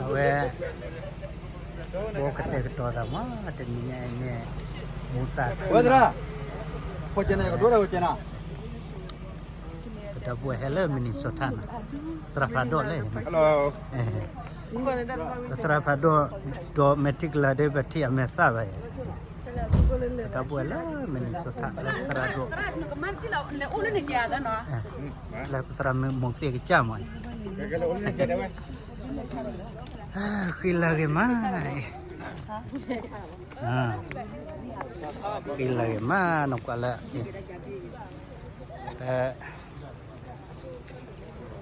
အဝဲ ဘီကတဲာ်ကတီၤသးမး တနံၤညါအံၤန့ၣ် မူသးခုဝဲသရၣ်, ပဒီပုၢ်ဝဲၢ်ဟဲလၢ Minnesota နီၤ, သရၣ်ဖးဒိၣ်လၢ ပသရၣ်ဖးဒိၣ် ဒီးမဲာ်ထံကလၤဒီး ပထံၣ်အမဲာ်သၣ်ဘၣ်အံၤ, ပဒီပုၢ်ဝဲၢ်လၢ Minnesota လၢသရၣ်ဒိၣ် လၢပသရၣ်မုၣ်သ့ၣ်ကစၢ်မး, ဃံလၤဂ့ၤမး, ဃံလၤဂ့ၤမး နကွၢ်လၢ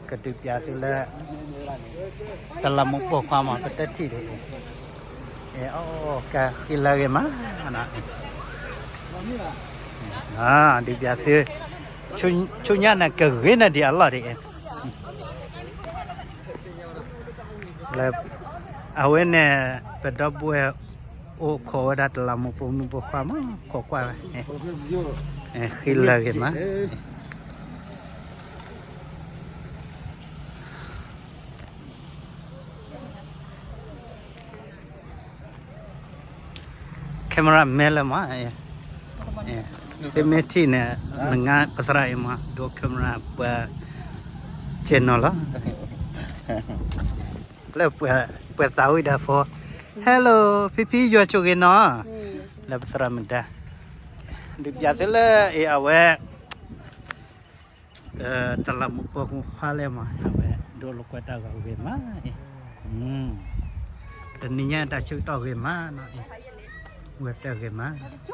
ကဒုးပျးသုလၢ တလးမူးပိာ်ခွါမး ပတထံၣ်ဒံးအံၤ, အကဃံလၤဂ့ၤမး, ဒုးပျးသု, ဆူညါန့ၣ် ကဂ့ၤန့ၢ်ဒံးအလီၢ်ဒံးအံၤ, လၢ အဝဲန့ၣ် ပဒီပုၢ်ဝဲၢ်အိၣ်ခိးဝဲဒၣ်တလးမူးပိာ်မုၣ်ပိာ်ခွါမး ခိးကွၢ်ဝဲ, ဃံလၤဂ့ၤမး camera မဲလၢမး, သုမ့ၢ်ထံၣ်န့ၣ် နငါပသရၣ်အံၤမး ဒိ camera ပှၤ channel လီၤ, လၢပှၤသးဝံၣ်ဒီးဖိ, hello ဖံဖံ ယွၤဆိၣ်ဂ့ၤနီၤ, လၢပသရၣ်မုၣ်ဒါ, ဒုးပျးသုလၢအံၤအဝဲ တလးမူးပိာ်ခွါလဲၣ်မး အဝဲဒိးလိာ်ကွဲတၢ်ဂီၤဂ့ၤမးအံၤ, တနံၤညါတၢ်ဆၢကတီၢ်ဂ့ၤမးနီၤအံၤ, ဝဲသၢဂ့ၤမး အံၤနီၤ